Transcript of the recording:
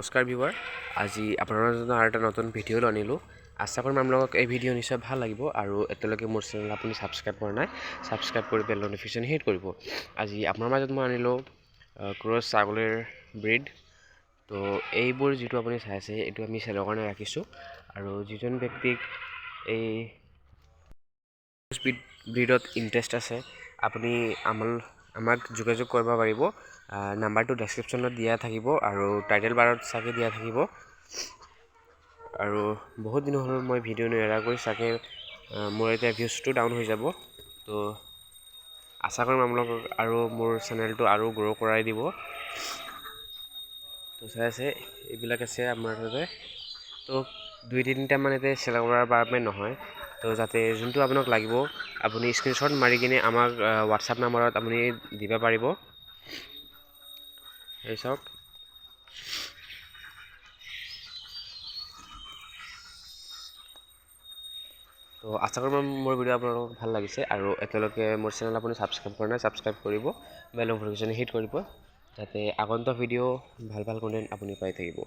নমস্কাৰ ভিউৱাৰ, আজি আপোনালোকৰ জন্য আৰু এটা নতুন ভিডিঅ' আনিলোঁ। আশা কৰিম আপোনালোকক এই ভিডিঅ' নিশ্চয় ভাল লাগিব। আৰু এতিয়ালৈকে মোৰ চেনেল আপুনি ছাবস্ক্ৰাইব কৰা নাই, ছাবস্ক্ৰাইব কৰি বেল নটিফিকেশ্যন হিট কৰিব। আজি আপোনাৰ মাজত মই আনিলোঁ ক্ৰছ ছাগলীৰ ব্ৰীড। তো এইবোৰ যিটো আপুনি চাই আছে, এইটো আমি চেলৰ কাৰণে ৰাখিছোঁ। আৰু যিজন ব্যক্তিক এই ব্ৰীডত ইণ্টাৰেষ্ট আছে, আপুনি আমাক যোগাযোগ কৰিব পাৰিব। নাম্বাৰটো ডেছক্ৰিপশ্যনত দিয়া থাকিব আৰু টাইটেল বাৰত চাগে দিয়া থাকিব। আৰু বহুত দিন হ'ল মই ভিডিঅ' নেৰাকৈ, চাগে মোৰ এতিয়া ভিউজটো ডাউন হৈ যাব। তো আশা কৰিম আপোনালোকক আৰু মোৰ চেনেলটো আৰু গ্ৰ' কৰাই দিব। তো চাই আছে, এইবিলাক আছে আমাৰ তাতে। তো দুই তিনিটামান ইয়াতে চেল কৰাৰ বাবে নহয়। তো যাতে যোনটো আপোনাক লাগিব, আপুনি স্ক্ৰীনশ্বট মাৰি কিনে আমাক হোৱাটছআপ নাম্বাৰত আপুনি দিব পাৰিব। এই চাওক। তো আশা কৰোঁ মোৰ ভিডিঅ' আপোনালোকক ভাল লাগিছে। আৰু এতিয়ালৈকে মোৰ চেনেল আপুনি ছাবস্ক্ৰাইব কৰা নাই, ছাবস্ক্ৰাইব কৰিব, বেল নটিফিকেশ্যন হিট কৰিব, যাতে আগন্তুক ভিডিঅ' ভাল ভাল কণ্টেণ্ট আপুনি পাই থাকিব।